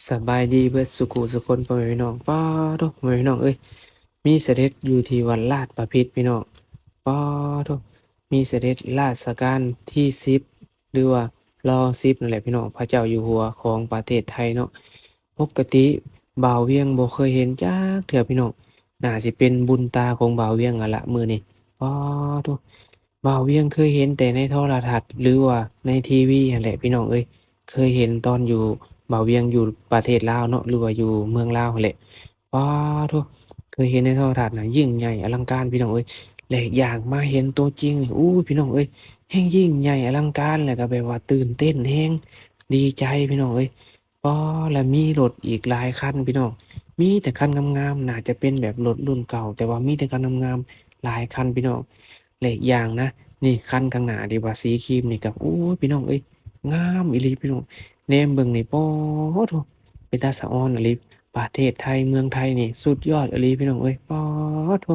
ສະບາຍດີເບິດສຸຂູສຸຄົນ ພໍ່ແມ່ພີ່ນ້ອງ. ປ້າໂທ້ ພໍ່ແມ່ພີ່ນ້ອງເອີຍ, ມີສະເດັດຢູ່ທີ່ວັດລາດປະພິດພີ່ນ້ອງ. ປ້າໂທ້ ມີສະເດັດລາຊະການທີສິບ ຫຼືວ່າ ລໍສິບ ນັ້ນແຫຼະພີ່ນ້ອງ, ພະເຈົ້າຢູ່ຫົວຂອງປະເທດໄທເນາະ. ປົກກະຕິບ່າວວຽງບໍ່ເຄີຍເຫັນຈັກເທື່ອພີ່ນ້ອງ, ໜ້າຊິເປັນບຸນຕາຂອງບ່າວວຽງຫັ້ນລະມື້ນີ້. ປ້າໂທ້ ບ່າວວຽງເຄີຍເຫັນແຕ່ໃນໂທລະທັດ ຫຼືວ່າໃນທີວີຫັ້ນແຫຼະພີ່ນ້ອງເອີຍ. ເຄີຍເຫັນຕອນຢູ່ ບ່າວວຽງຢູ່ປະເທດລາວເນາະ ຫຼືວ່າຢູ່ເມືອງລາວຫັ້ນແຫຼະ. ປ້າໂທ້ ເຄີຍເຫັນໃນໂທລະທັດນະ ຍິ່ງໃຫຍ່ອະລັງການພີ່ນ້ອງເອີຍ, ແລະ ຢ່າງມາເຫັນຕົວຈິງນີ້ ໂອ້ຍ ພີ່ນ້ອງເອີຍ ແຮ່ງຍິ່ງໃຫຍ່ອະລັງການ ແລ້ວກໍແບບວ່າຕື່ນເຕັ້ນແຮງ ດີໃຈພີ່ນ້ອງເອີຍ. ປ້າ ແລະ ມີລົດອີກຫຼາຍຄັນພີ່ນ້ອງ, ມີແຕ່ຄັນງາມໆ, ໜ້າຈະເປັນແບບລົດລຸ້ນເກົ່າ ແຕ່ວ່າມີແຕ່ຄັນງາມໆຫຼາຍຄັນພີ່ນ້ອງ. ແລະ ອີກຢ່າງນະ ນີ້ ຄັນຂ້າງໜ້າທີ່ວ່າສີຄຣີມນີ້ກໍ ໂອ້ຍ ພີ່ນ້ອງເອີຍ ງາມອີ່ຫຼີພີ່ນ້ອງ. ແນມເບິ່ງນີ້ ປ້າໂທ້ ເປັນຕາສະອອນອີ່ຫຼີ. ປະເທດໄທ ເມືອງໄທນີ້ສຸດຍອດອີ່ຫຼີພີ່ນ້ອງເອີຍ. ປ້າໂທ້